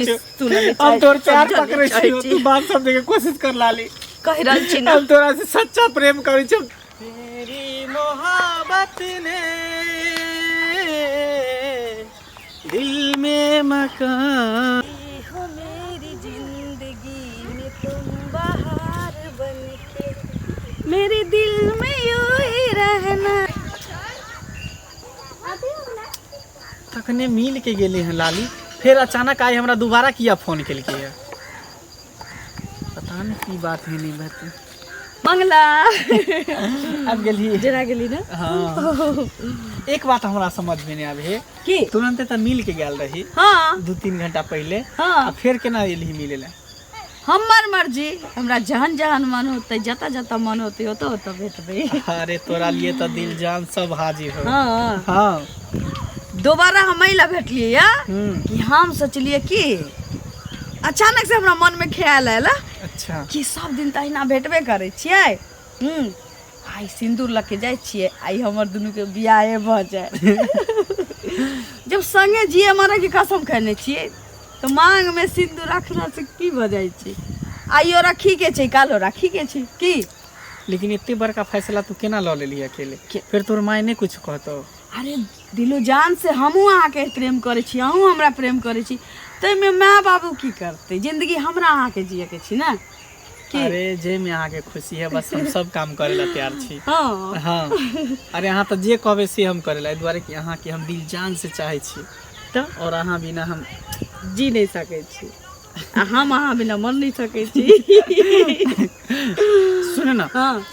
सुनऽ हम तोर प्यार समझऽ पकड़ै चाहै छियौ, तू बात समझे के कोशिश कर लाली। कहि रहल छी ना। हम तोरा से सच्चा प्रेम करै छियौ। तेरी मोहब्बत ने दिल में मकान हो मेरी जिंदगी में तुम बाहर बनके मेरे दिल में यूं ही रहना। तखने मिल के गेली हँ लाली, फेर अचानक आइ हमरा दोबारा किया फोन केलकै है, पता नहीं की बात है। नहीं बात मंगला आबि गेली। जरा गेली ना। हाँ, एक बात हमरा समझ में नहीं आबे है। की? तुरंते तऽ मिल के गेल रही 2-3 घंटा पहले। आ फेर केना एलही मिले ला? हमर मर्जी, हमरा जहन जहन मन होतै, जतऽ जतऽ मन होतै ओतऽ ओतऽ भेटबै। अरे तोरा लिए तऽ दिल जान सब हाजिर हो। हाँ। हाँ। दोबारा हम एहि लए भेटलियै या कि हम सोचलियै कि अचानक से हमरा मन में ख्याल आयल कि सब दिन तऽ अहिना भेटबे करै छियै, आइ सिन्दूर लऽ के जाइ छियै, आइ हमर दुनूके बियाहे भऽ जाय। जब संगे जिए मरे के कसम खेने छियै तऽ मांग में सिन्दूर रखला से की भऽ जाइ छै? आइयो रखी के छै, काल्हो रखी के छै की। लेकिन एते बड़का फैसला तू केना लऽ लेली अकेले? फेर तोर माय नहि कुछ कहतौ? अरे दिलो जान से हमहूँ अहाँके प्रेम करै छी, अहूँ हमरा प्रेम करै छी, ताहिमे माय बाबू की करतै? जिंदगी हमरा अहाँके जियके छी ने की? अरे जाहिमे अहाँके खुशी है, बस हम सब काम करे ला तैयार छी। हाँ। हाँ, अरे अहाँ तऽ जे कहबै से हम करे ला, एहि दुआरे कि अहाँके हम दिल जान से चाहै छी। तऽ और अहाँ बिना हम जी नहि सकै छी आ हम अहाँ बिना मर नहि सकै छी। सुन ना। हाँ।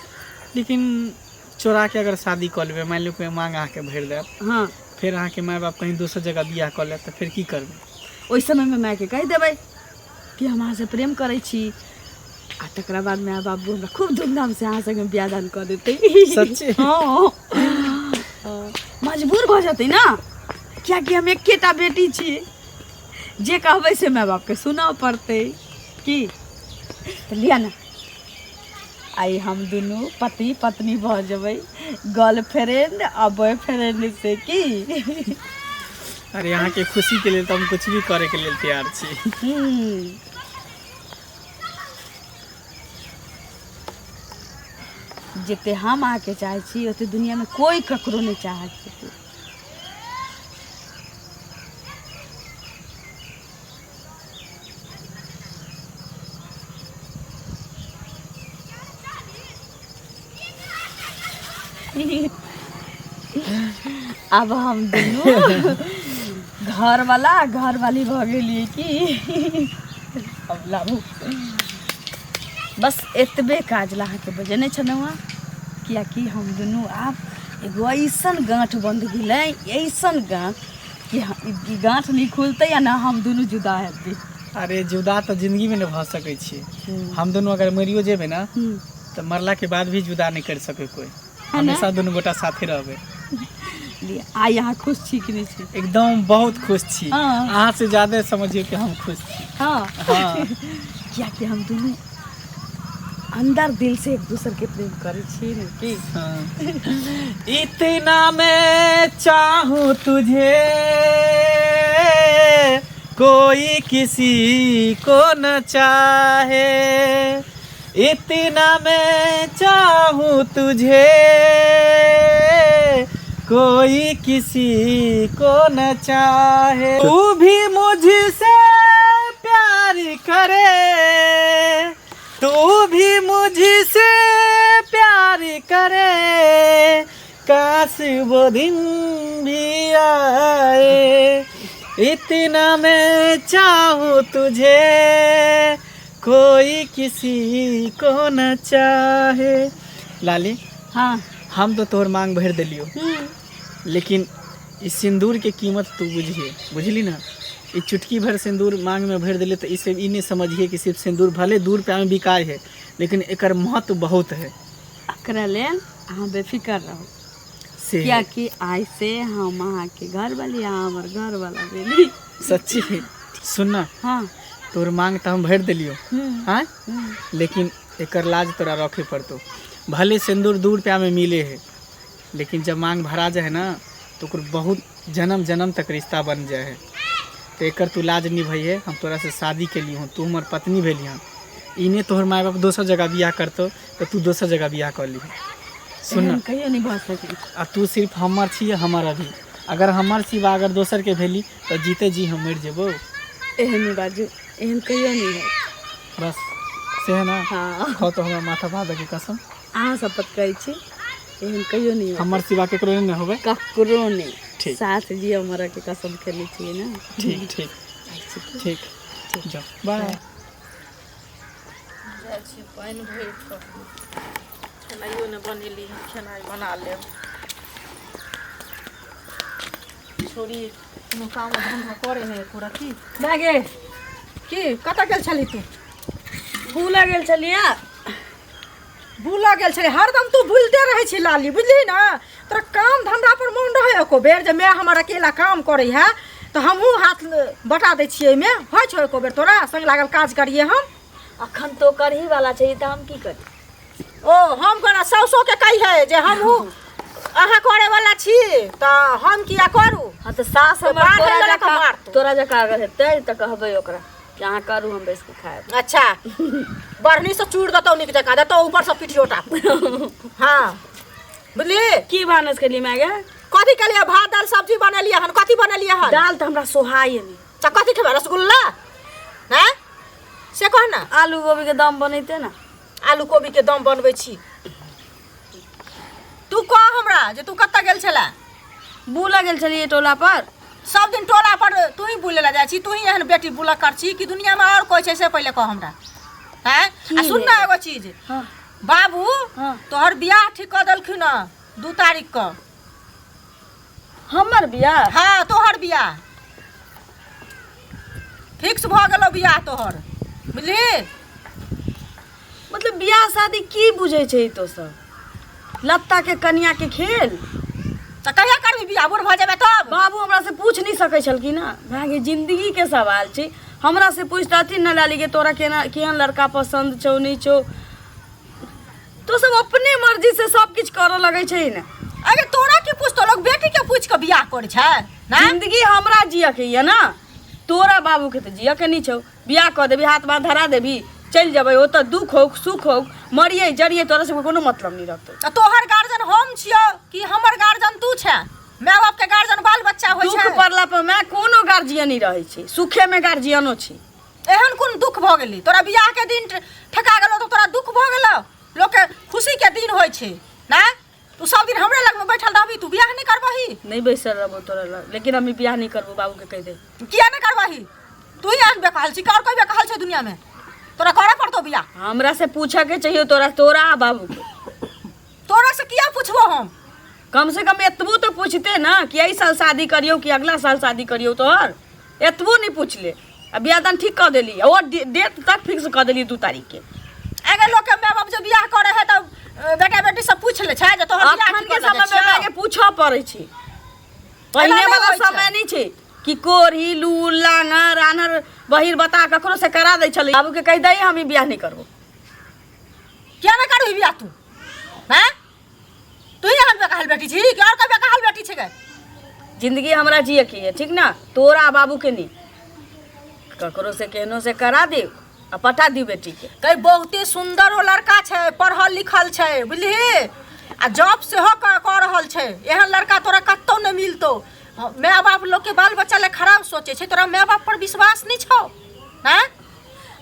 लेकिन चोरा के अगर शादी कऽ लेबै, मानि लियौ कोइ मांग अहाँके भरि देब, फेर अहाँके माय बाप कहीं दोसर जगह बियाह कऽ लेत तऽ फेर की करबै? ओहि समयमे मायके कहि देबै कि हम अहाँसँ प्रेम करै छी आ तकरा बाद माय बाबू हमरा खूब धूमधामसँ अहाँ संगे बियाह दान कऽ देतै। सच्चे? हँ, मजबूर भऽ जेतै ने, कियाकि हम एकेटा बेटी छी, जे कहबै से माय बापके सुनऽ पड़तै की। तऽ लिअ ने, आइ हम दुनू पति पत्नी भऽ जेबै, गर्लफ्रेंड आ बॉयफ्रेंड से की। अरे अहाँके खुशी के लेल तऽ हम कुछ भी करे के लेल तैयार छी। जते हम अहाँके चाहै छी ओते दुनियामे कोइ ककरो नहि चाहैत हेतै। आब हम दुनू घरवाला घरवाली भऽ गेलियै की। अब लाबू, बस एतबे काज ला अहाँके बजेने छलहुँ हँ, कियाकि हम दुनू आब एगो अइसन गाँठ बन्ध गेलै, अइसन गाँठ कि ई गाँठ नहि खुलतै आ ना हम दुनू जुदा हेतै। अरे जुदा तऽ जिंदगी में नहि भऽ सकै छी। हम दुनू अगर मरियो जेबै ना तऽ मरला के बाद भी जुदा नहि कर सकै कोई, हमेशा दुनू गोटा साथे रहबै। लिअ, आइ अहाँ खुश छी कि नहि छी? एकदम बहुत खुश छी। हाँ। अहाँ से ज्यादा समझियौ कि हम खुश छी। हाँ। हाँ। कियाकि हम दुनू अंदर दिल से एक दूसर के प्रेम करै छी ने की। हाँ। इतना मैं चाहूँ तुझे, कोई किसी को न चाहे। इतना मैं चाहूँ तुझे, कोई किसी को न चाहे। तू भी मुझसे प्यार करे, तू भी मुझसे प्यार करे, काश वो दिन भी आए। इतना मैं चाहूँ तुझे, कोई किसी को न चाहे। लाली। हाँ। हम तो तोहर मांग भरि देलियो, लेकिन ई सिंदूर के कीमत तू बुझिए, बुझली ना? ई चुटकी भर सिंदूर मांग में भरि देलियै तऽ ई ई नहीं समझिए कि सिर्फ सिंदूर, भले 2 रुपया में बिकाय है, लेकिन एकर महत्व बहुत है। एकरा लेल अहाँ बेफिक्र रहू। से कियाकि आइ से हम अहाँके घरवाली, अहाँ हमर घरवाला भेली। सच्ची? सुन ना। हाँ। तोर मांग तऽ हम भरि देलियो, हाँ, लेकिन एकर लाज तोरा रखे पड़तो। भले सिंदूर 2 रुपया में मिले है, लेकिन जब मांग भरा जाए ना तो ओकर बहुत जन्म जन्म तक रिश्ता बन जाए है। तऽ एकर तू लाज निभैहे। हम तोरासँ शादी केली हँ, तू हमर पत्नी भेली हँ। ई नहि तोहर माय बाप दोसर जगह बियाह करतौ तऽ तू दोसर जगह बियाह कऽ लीहे। सुन एहन कहियो नहि भऽ सकै। आ तू सिर्फ हमर छी, हमर अभी। अगर हमर सिवा अगर दोसरके भेली तऽ जीते जी हम मरि जेबौ। एहन नहि बाजू, एहन कहियो नहि हैत। बस से है ना? हाँ। खाओ तो हमरा माथा भात के कसम। अहाँ शपथ कहै छी, एहन कहियो नहि हैत। हमर सिवा केकरो नहि ने होबै? ककरो नहि। ठीक। साथ जियऽ मरऽ के कसम खेने छियै ने। ठीक ठीक ठीक, जाओ, बाय। जाइ छी पानि भरि कऽ, खेनाइयो नहि बनेली हँ, खेनाइ बना लेब। छोरी कोनो काम धन्धा करे है एको रत्ती? भए गेल। की, कतऽ गेल छली तू? भूला गेल छलियै। भूला गेल छली? हरदम तू भूलते रहै छी लाली, बुझली ने? तोरा काम धन्धा पर मोन रहै एको बेर जे माय हमर अकेला काम करै है तऽ हमहूँ हाथ बटा दै छियै एहिमे? होइ छौ एको बेर तोरा संग लागल काज करियै हम? अखन तो करही वाला छै तऽ हम की करी? ओ हम कोना साउसो के कही है जे हमहूँ अहाँ करे वाला छी तऽ हम किया करू? हाँ, तऽ सास तो हमर बाढ़ तोरा लऽ कऽ जकाँ मारतौ। तोरा जकाँ अगर हेतै तऽ कहबै ओकरा कि अहाँ करू, हम बैस कऽ खायब। अच्छा, बढ़नी से चूड़ देतौ, नीक जकाँ देतौ ऊपर से पिठियोटा। हाँ, बुझली? की भानस केली माय गे? कथी केलियै? भात दालि सब्जी बनेलियै हन। कथी बनेलियै हन? दालि तऽ हमरा सोहाइए नहि। तऽ कथी खेबै, रसगुल्ला? हैं, से कह ने। आलू गोभी के दम बनैते ने। आलू कोबी के दम बनबै छी। तू कह हमरा जे तू कतऽ गेल छला? बुलऽ गेल छलियै टोला पर। सब दिन टोला पर तू ही बुलै लए जाइ छी? तू ही एहन बेटी बुलक कर छी कि दुनियामे आओर कोइ छै, से पहिले कह हमरा। हैं, आ सुन ने एगो चीज। हाँ। बाबू हाँ। तोहर बियाह ठीक कऽ देलखिन हँ 2 तारीख कऽ। हमर बियाह? हाँ, तोहर बियाह फिक्स भऽ गेलौ, बियाह तोहर, बुझली? मतलब बियाह शादी की बुझै छै ई तो सब? लत्ता के कनिया के खेल। तऽ कहिया करबी बियाह? बूढ़ भऽ जेबै तब? बाबू हमरा से पूछ नहीं सकै छलखिन ना। भाय गे, जिंदगी के सवाल छै। हमरा से पूछतथिन ना लाली के तोरा केना केहन लड़का पसंद छौ, नहीं छौ? तो सब अपने मर्जी से सब किछु करऽ लगै छै ने। अरे, तोरा की पूछतो? लोग बेटी के पूछ के बियाह करै छै ना? जिंदगी हमरा जियऽ के ये ना, तोरा बाबू के तऽ जियऽ के नहीं छौ। बियाह कऽ देबी, हाथ बाँह धरा देबी, चलि जेबै। ओतऽ दुख होक, सुख होक, मरियै जरियै, तोरा सबके कोनो मतलब नहि रहतौ। तऽ तोहर गार्जियन हम छियौ कि हमर गार्जियन तू छै? माय बाप के गार्जियन बाल बच्चा होइ दुख छै। पड़ला पर माय कोनो गार्जियन नहि रहै छै, सुखे में गार्जियनो छै। एहन कोन दुख भऽ गेलै तोरा? बियाह के दिन ठेका गेलौ तऽ तोरा दुख भऽ गेलौ? लोक के खुशी के दिन होइ छै ना? तू सब दिन हमरे लगमे बैठल रहबी? तू बियाह नहि करबही? नहीं बैसल रहबो तोरा लग, लेकिन हम ई बियाह नहीं करबो, बाबू के कहि दे। किया नहि करबही? तू ही एहन बेकहल छी कि और कोई बेकहल छै दुनिया में? तोरा करे पड़तौ बियाह। हमरा से पूछऽ के चाहिए तोरा, तोरा आ बाबू के। तोरा से किया पूछबो हम? कम से कम एतबो तो पूछते ना कि एहि साल शादी करियौ कि अगला साल शादी करियौ। तोहर एतबो नहीं पूछले आ बियाह दान ठीक कऽ देली, और डेट तक फिक्स कऽ देली 2 तारीख के। अगर लोग के माय बाप जे बियाह करे है तऽ बेटा बेटी सब पूछ ले छै जे तोहर बियाह अखन ठीक के कऽ देने समय में छियौ? मायके पूछऽ पड़ै छै। पहिने नहि वाला होइ छै। समय नहीं छै कि कोढ़ी लूल लांगर आन्हर बहिर बता ककरो से करा दै छलै। बाबू के कहि दही, हम ई बियाह नहीं करबो। किया नहि करबही बियाह तू? हैं, तू ही एहन बेकहल बेटी छी कि और कोई बेकहल बेटी छै गे? जिंदगी हमरा जिए के है, ठीक ना? तोरा बाबू के नहीं, ककरो से केहनो से करा दे आ पठा दी बेटी के। कई बहुते सुंदर ओ लड़का छै, पढ़ल लिखल छै, बुझलिही? आ जॉब सेहो कऽ रहल छै। एहन लड़का तोरा कतौ नहि मिलतौ। माय बाप लोग के बाल बच्चा ले खराब सोचे छै। तोरा माय बाप पर विश्वास नहि छौ? हैं?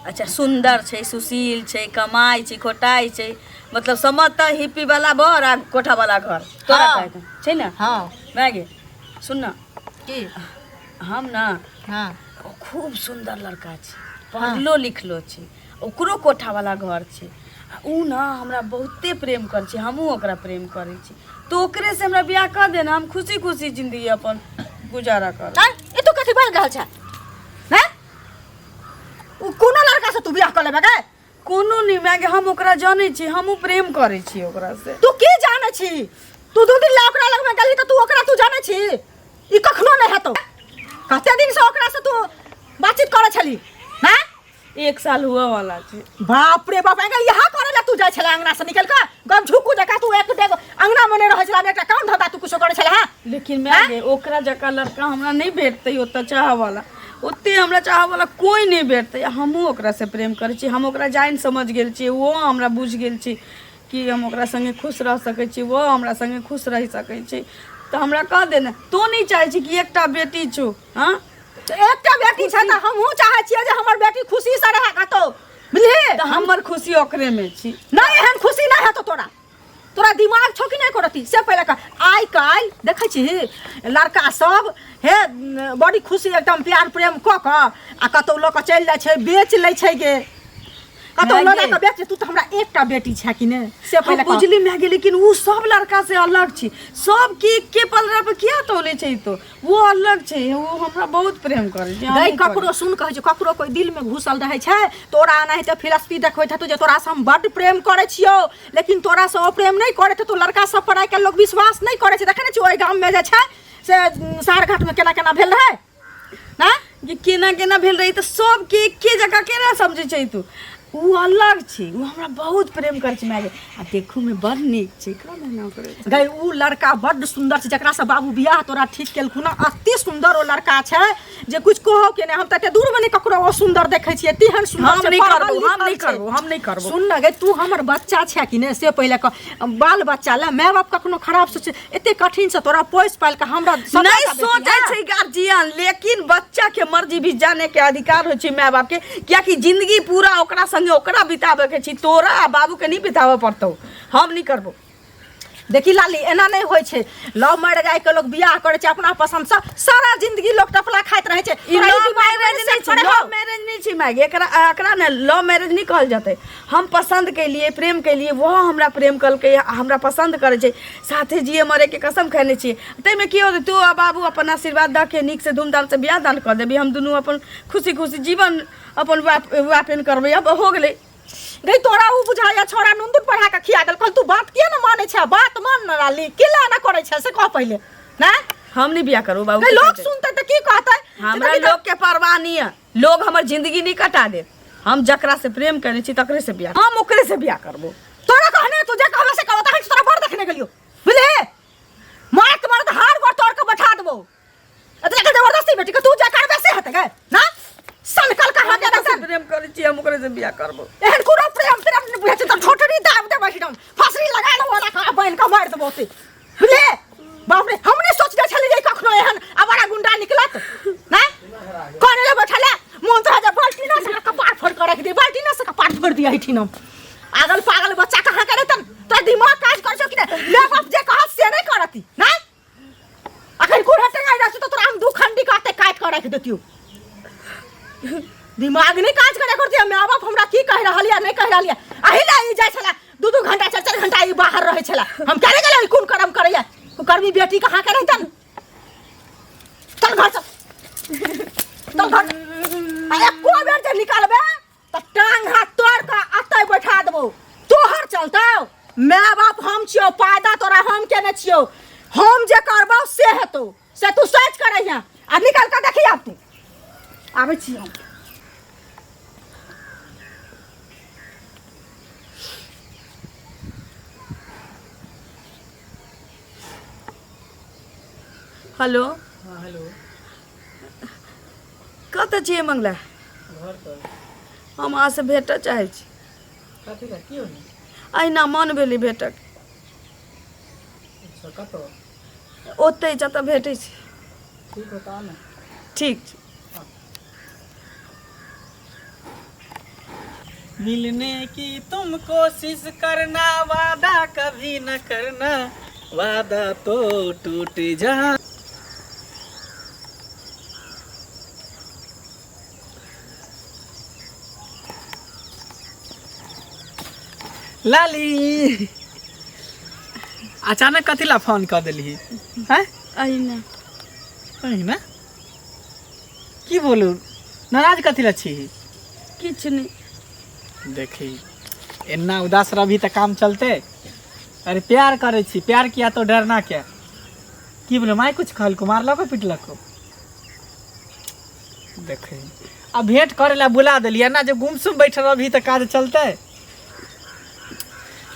अच्छा, सुंदर छै, सुशील छै, कमाइ छै, खोटाइ छै, मतलब समझ तऽ हिप्पी वाला बर आ कोठा वाला घर तोरा हाँ। कहै के छै ने? हाँ। माय गे, सुन ना। की? हम ना हाँ ओ खूब सुंदर लड़का छै, पढ़लो लिखलो छै, ओकरो कोठा वाला घर छै आ ऊ ना हमरा बहुते प्रेम करै छै, हमहूँ ओकरा प्रेम करै छी। तो ओकरे से हमरा बियाह कऽ दे ना, हम खुशी खुशी जिंदगी अपन गुजारा करब। आँय, ई तू कथी बाजि रहल छै? हैं, उ कोनो लड़का से तू बियाह कऽ लेबे गे? कोनो नहि माय गे, हम ओकरा जानै छी, हमहूँ प्रेम करै छी ओकरा से। तू की जानै छी? तू 2 दिन ला ओकरा लगमे गेलही तऽ तू ओकरा तू जानै छी? ई कखनो नहि हेतौ। कते दिन से ओकरा से तू बातचीत करै छली? हैं? 1 साल हुआ वाला छै। बाप रे बाप, एंगा यहाँ करे ला तू जाइ छला अंगना से निकल के गम झुकू जका तू एक डेग अंगना में नहीं रहै छला, एकटा काम धंधा तू कुछो करै छला? हैं? लेकिन माय गे, ओकरा जकाँ लड़का हमरा नहि भेटतै ओतऽ चाह वाला। ओते हमरा चाहऽवला कोइ नहि भेटतै। आ हमहूँ ओकरासँ प्रेम करै छी, हम ओकरा जानि समझि गेल छी, ओहो हमरा बुझि गेल छै कि हम ओकरा सङ्गे खुश रहि सकै छी, ओहो हमरा सङ्गे खुश रहि सकै छै। तऽ हमरा कह दे ने, तोँ नहि चाहै छी कि एकटा बेटी छौ? हँ, तऽ एकटा बेटी छै तऽ हमहूँ चाहै छियै जे हमर बेटी खुशीसँ रहए कतहु, बुझलिही? तऽ हमर खुशी ओकरेमे छी। नहि, एहन खुशी नहि हेतौ तोरा। तोरा दिमाग छौ कि नहि करती से पहिले कह। आइ काल्हि देखै छी लड़का सब हे बड़ी खुशी एकदम प्यार प्रेम कऽ कऽ आ कतहु लऽ कऽ चलि जाइ छै, बेच लै छै गे, कतहु लऽ जा कऽ बेच। तू तऽ हमरा एकटा बेटी छै कि नहि से हम पहिले कह। बुझली माय गे, लेकिन ओ सब लड़का से अलग छी। सब के एके पलड़ा पर किया तोले छै? तो वो अलग छै, वो हमरा बहुत प्रेम करै छै। गई हमहूँ करै। ककरो सुन, कहै छै ककरो कोइ दिलमे घुसल रहै छै। तोरा एनाहिते फिलसफी देखबैत हेतौ जे तोरासँ हम बड्ड प्रेम करै छियौ, लेकिन तोरासँ ओ प्रेम नहि करैत हेतौ। लड़का सब पर आइ काल्हि लोक विश्वास नहि करै छै। देखै नहि छियै ओहि गाममे जे छै से सारघाटमे केना केना भेल रहै ने? जे केना केना भेल रहै तऽ सबके एके जकाँ केना समझै छै तू? ओ अलग छै, ओ हमरा बहुत प्रेम करै छै माय गे, आ देखूमे बड़ नीक छै। कब एना करै छै? गई उ लड़का बड्ड सुन्दर छै जकरासँ बाबू बियाह तोरा ठीक केलखुन हँ। अति सुन्दर ओ लड़का छै जे कुछ कहौ के नहि। हम तऽ एते दूरमे नहि ककरो ओ सुन्दर देखै छियै तेहन सुन्दर हम छै, नहि पढ़ल करबो, हम लिखल नहि छै। करबो, हम नहि करबो। सुन ने गई, तू हमर बच्चा छै कि नहि से पहिले कह। बाल बच्चा लए माय बाप कखनो खराब सोचे? एते कठिन से तोरा पोसि पालि कऽ हमरा नहीं सभटा बेटी सोचे है। छै गार्जियन, लेकिन बच्चा के मर्जी भी जाने के अधिकार होइ छै माय बाप के, कियाकि जिंदगी पूरा ओकरा संगे ओकरा बिताबे के छै, तोरा आ बाबू के नहीं बिताबे पड़तौ। हम नहीं करबो। देखी लाली, एना नहि होइ छै। लव मैरिज आइ के लोग बियाह करै छै अपना पसन्दसँ, सारा जिंदगी लोग टपला खाइत रहै छै। ई तोरा ई लव दिमागमे मैरिज नहि नहीं सेट छै, करै लव हौ। मैरिज नहीं छै माय गे। एकरा एकरा ने लव मैरिज नहीं कहल जेतै। हम पसंद केलिए, प्रेम केलिए, वो हमरा प्रेम कलकै, हमरा पसंद करै छै, साथे जिए मरे के कसम खेने छियै। ताहिमे की होतै? तू आ बाबू अपन आशीर्वाद दऽ के नीकसँ धूमधामसँ बियाह दान कऽ देबही, हम दुनू अपन खुशी खुशी जीवन अपन वापन करबै, अब हो गेलै। गई तोरा उ बुझाया छोरा नून दूध पढ़ा के खिया देलकन। तू बात किया न मानै छै? बात मान न लाली। की ला ना करै छै से कह पहिले ना। हम नहीं बियाह करबो बाबू गई के लोग कहते। सुनते तऽ की कहतै? हमरा लोग के परवाह नहीं है, लोग हमर जिंदगी नहीं कटा देत। हम जकरा से प्रेम करै छी तकरे से बियाह, हम ओकरे से बियाह करबो। तोरा कहने तू जे कहबे से करबो, तखन तोरा बड़ देखने गेलियो बुझले। मार के मार हार गोड़ तोड़ के बैठा देबो। एतना के जबरदस्ती बेटी के तू जे करबे से हेतै गे ना। सनकल कहाँ हम के ओकरा से रतन प्रेम करै छी, हम ओकरे से बियाह करबो। एहन कोनो प्रेम प्रेम नहि बुझै छै तऽ ठोटरी दाब देबै एकदम, फसरी लगा लेबो ओना कहाँ बान्हि कऽ मारि देबो ओते, बुझले? बाप रे, हम नहि सोचने छलियै जे कखनो एहन आवारा गुंडा निकलत ना। कने ले बैठल है मोन तऽ जे बाल्टीना से कपार फोड़ कऽ राखि दे, बाल्टीना से कपार फोड़ दिया एहिठिन। आगल पागल बच्चा कहाँ के रहतन? तोरा दिमाग काज करै छौ कि नहि? माय बाप जे कहत से नहि करती ना। अखन कुड़हर टेंगाइ रहै तऽ तोरा हम दू खंडी काटे काटि कऽ राखि देतियौ। दिमाग नहि काज करे करती। माय बाप हमरा की कहि रहल यऽ, नहि कहि रहल यऽ। अही लए ई जाइ छलै दू दू घंटा चारि चारि घंटा ई बाहर रहै छलै। हम केने गेलै कोन कर्म करैया कुकर्मी बेटी कहाँ के रहितन। चल घर चल, चल घर। आ एको बेर जे निकलबे तऽ टांग हाथ तोड़ कऽ अतै बैठा देबौ। तोहर चलतौ? माय बाप हम छियौ, पायदा तोरा हम केने छियौ। हम जे करबौ से हेतौ, से तू सोच कर रहिया आ निकल कऽ देखी आब तू। आबै छी हम। हेलो। हाँ हेलो। कतऽ छियै मंगला? घर पर। हम अहाँसँ भेटऽ चाहै छी। कथी लए? की होलै? अहिना मन भेलै भेटक। अच्छा, कतऽ? ओतहि जतऽ भेटै छै। ठीक होता ने। ठीक छै। मिलने की तुम कोशिश करना, वादा कभी न करना, वादा तो टूट जा। लाली, अचानक कथी ला फोन कऽ देलही हैं? अहिना। अहिना की बोलू? नाराज कथी ला छी? किछु नहि। देखी, एना उदास रहबी तऽ काम चलते? अरे प्यार करै छी, प्यार किया तो डरना क्या? की बोलो, माय कुछ कहलको, मारलको, पिटलको? देखी, आ भेंट करे ला बुला देलियै ना, जे गुमसुम बैठल रहबी तऽ काज चलते?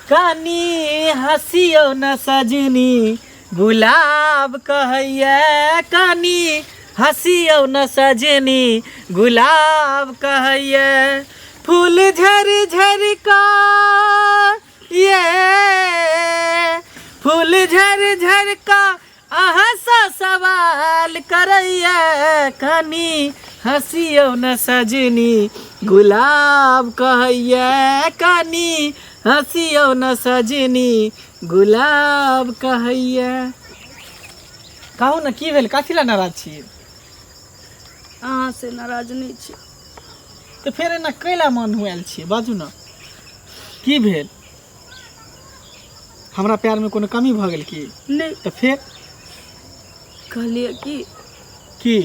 कनी हँसियौ न सजनी, गुलाब कहैया, कनी हँसियौ न सजनी गुलाब कहैए फूल झरि झरि कऽ ये फूल झरि झरि कऽ अहाँसँ सवाल करैए कनी हँसियौ न सजनी गुलाब कहैए कनी हँसियौ न सजनी गुलाब कहैए। कहू ने की भेल, कथी लए नाराज छी? अहाँ से नाराज नहि छी। तऽ फेर एना कैला मन हुआयल छियै? बाजू ने की भेल? हमरा प्यारमे कोनो कमी भऽ गेल की? नहि। तऽ फेर कहलियै कि की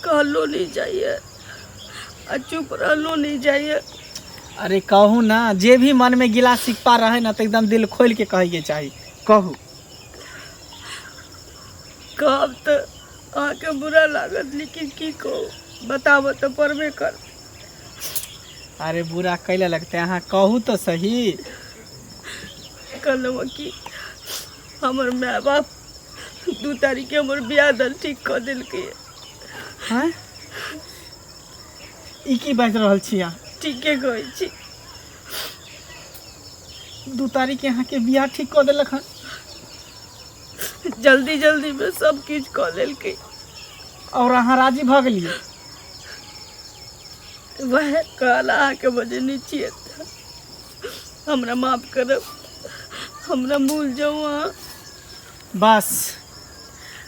कहलो नहि जाइए आ चुप रहलो नहि जाइए। अरे कहू ना, जे भी मन में गिला सिकपा रहे ना तो एकदम दिल खोल के कहे के चाही। कहू। कहब तऽ अहाँके बुरा लागत, लेकिन की कहू, बताबऽ तऽ पड़बे कर। अरे बुरा कैला लगते, अहाँ कहू तो सही। कहलहुँ कि हमर माय बाप 2 तारीखके हमर बियाह दान ठीक कऽ देलकै। हँ, ई की बाजि रहल छी अहाँ? ठीके कहै छी। 2 तारीख के अहाँके बियाह ठीक कऽ देलक हन? जल्दी जल्दी में सब किछु कऽ देलकै। और अहाँ राजी भऽ गेलियै? वएह कहल अहाँके बजेने छियै, हमरा माफ करब, हमरा भूल जाउ अहाँ। बस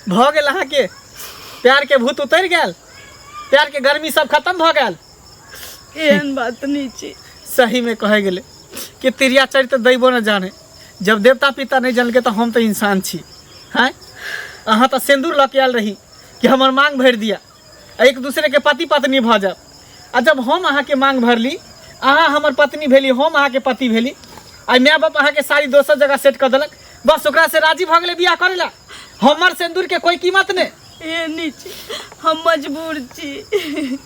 भऽ गेल, अहाँके प्यार के भूत उतरि गेल, प्यार के गर्मी सब खत्म भऽ गेल। एहन बात नहीं छै। सही में कहे गेलै कि तिरिया चरित्र दैबो न जाने, जब देवता पिता नहीं जानलकै तऽ हम तऽ इंसान छी। हैं, अहाँ तऽ सिन्दूर लऽ के आयल रही कि हमर मांग भरि दिया, एक दूसरे के पति पत्नी भऽ जाब। आ जब हम अहाँके मांग भरली, अहाँ हमर पत्नी भेली, हम अहाँके पति भेली, आ my बाप अहाँके साड़ी दोसर जगह सेट कऽ देलक, बस ओकरा से राजी भऽ गेलै बियाह करै ला। हमर सिन्दूर के कोई कीमत नहीं। एहन नहीं छी, हम मजबूर छी।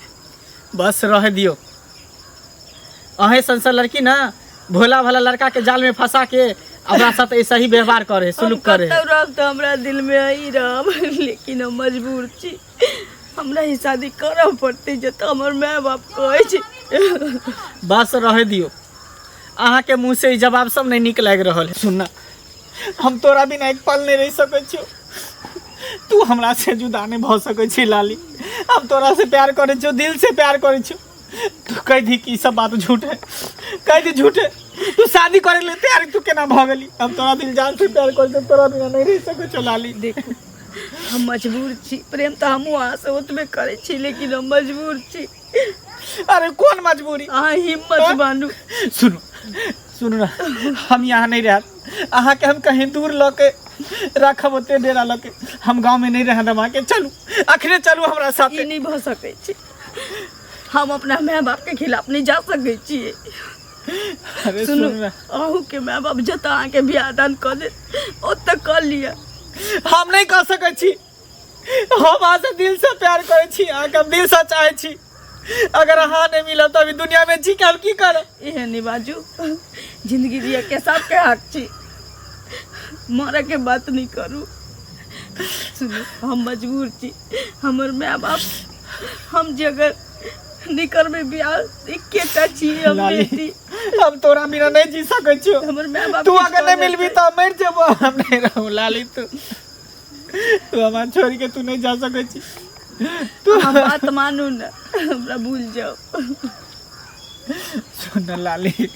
बस रह दियो। अहें संसर लड़की ना भोला भाला लड़का के जाल में फंसा के अपना साथ ऐसा ही व्यवहार करे, सुलूक करे। हम रहब तो हमरा दिल में ही रहब, लेकिन हम मजबूर छी, हमरा ही शादी करऽ पड़तै जतऽ हमर माय बाप कहै छै। बस रह दियो। अहाँ के मुँह से ई जवाब सब नहीं निक लागि रहल है। सुनना, हम तोरा बिना एक पल नहीं रह सकै छियौ, तू हमरा से जुदा नहीं भऽ सकै छी लाली। हम तोरा से प्यार करै छियौ, दिल से प्यार करै छियौ। तू कह दी कि ई सब बात झूठ है, कह दी झूठ है। तू शादी करे ले तैयार तू केना भऽ गेली? हम तोरा दिल जान से प्यार करै छियौ, तोरा बिना नहीं रह सकै छियौ लाली। देखू हम मजबूर छी, प्रेम तऽ हमहूँ अहाँसँ ओतबे करै छी, लेकिन हम मजबूर छी। अरे कोन मजबूरी? अहाँ हिम्मत बानू। सुनू सुनू ना, हम यहाँ नहीं रहब, अहाँके हम कहीं दूर लऽ के राखब, ओते डेरा लऽ के हम गाँव में नहीं रह देब अहाँके। चलू अखने चलू हमरा ई साथे। नहि भऽ सकै छै, हम अपना माय बाप के खिलाफ नहि जा सकै छियै। अरे सुनू सुन ना, अहूँके माय बाप जतऽ अहाँके बियाह दान कऽ देत ओतऽ कऽ लिअ। हम नहीं कऽ सकै छी, हम अहाँ से दिल से प्यार करै छी, अहाँके हम दिल से चाहै छी। अगर अहाँ नहीं मिलब तऽ अभी दुनिया में जी के हम की करब? एहन नहि बाजू, जिंदगी जिए के सबके हक छी, मरऽ के बात नहि करू। सुनू हम मजबूर छी, हमर माय बाप हम जे अगर नहि करबै बियाह, एकेटा छी हम लाली, बेटी। हम तोरा बिना नहीं जी सकै छियौ। हमर माय बाप तू किछु अगर नहीं कऽ मिलबी देतै। तऽ हम मरि जेबो, हम नहीं रहू लाली। तू तू हमरा छोड़ के तू नहीं जा सकै छी। तू हम बात मानू ना, हमरा भूल जाओ। सुन ना लाली,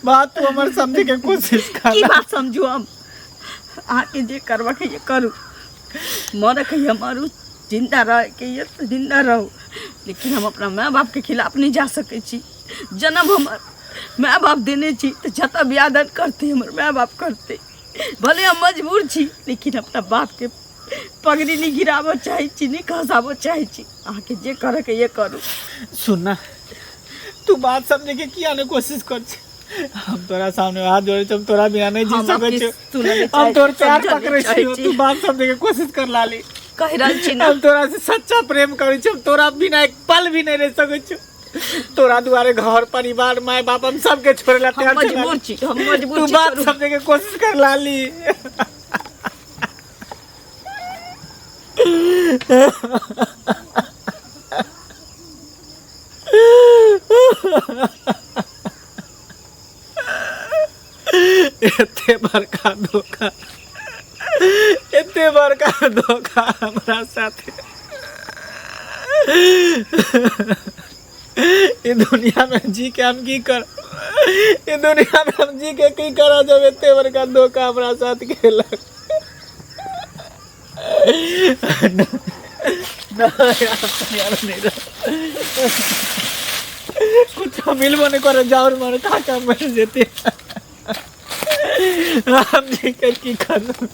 बात तू हमर समझे के कोशिश कर। की बात समझू हम? अहाँके जे करबा के ये करू, मरे के ये मरू, जिंदा रह के ये तो जिंदा रहू, लेकिन हम अपना माय बाप के खिलाफ नहीं जा सकै छी। जन्म हमर माय बाप देने छी तऽ जतऽ बियाह दान करतै हमर माय बाप करतै, भले हम मजबूर छी, लेकिन अपना बाप के पगड़ी नहीं गिराबऽ चाहै छी, नहीं खसाबऽ चाहै छी। अहाँके जे करऽ के ये करू। सुन ना, तू बात समझे के किया नहीं कोशिश कर छी? हम तोरा सामने हाथ जोड़े छी, हम तोरा बिना नहीं जी हम सकै आपके छी। सुनऽ नहि हम चाहै तोर छी, प्यार समझऽ नहि पकड़ै चाहै छियौ, छी। तू बात समझे के कोशिश कर लाली। कहि रहल छी ना। हम तोरा से सच्चा प्रेम करै छी, हम तोरा बिना एक पल भी नहीं रह सकै छी। तोरा दुआरे घर परिवार माय बाप हम सबके छोड़े ला हम तैयार छी मजबूर लाली। छी, हम मजबूर तू छी, बात छोड़ू। समझे के कोशिश कर लाली। एते बड़का धोखा, एते बड़का धोखा हमरा साथे। ई दुनिया में जी के हम की कर, ई दुनिया में हम जी के की करब जब एते बड़का धोखा हमरा साथ केलक। नहीं, यार नहीं रह। कुछ मिलबो नहीं करे, जाउर मारे खा के मर जेते। हम जी के की करब।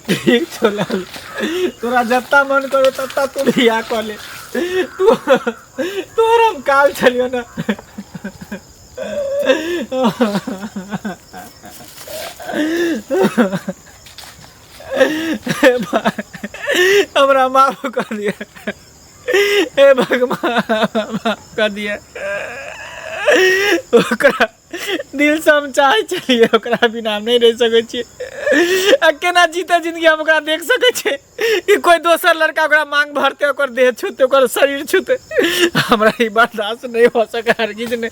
ठीक छौ लाल, तोरा जत्ता मन करो तत्ता तू बियाह कऽ ले। तू तोहर हम काल छलियौ ने। हे भाई, हमरा माफ कऽ दिअ। हे भगवान, माफ कऽ दिअ। ओकरा दिलसँ हम चाहै छलियै, ओकरा बिना हम नहि रहि सकै छियै। आ केना जीते जिंदगी हम ओकरा देख सकै छियै कि कोइ दोसर लड़का ओकरा मांग भरतै, ओकर देह छूतै, ओकर शरीर छूतै? हमरा ई बर्दाश्त नहि भऽ सकै, हरगिज नहि।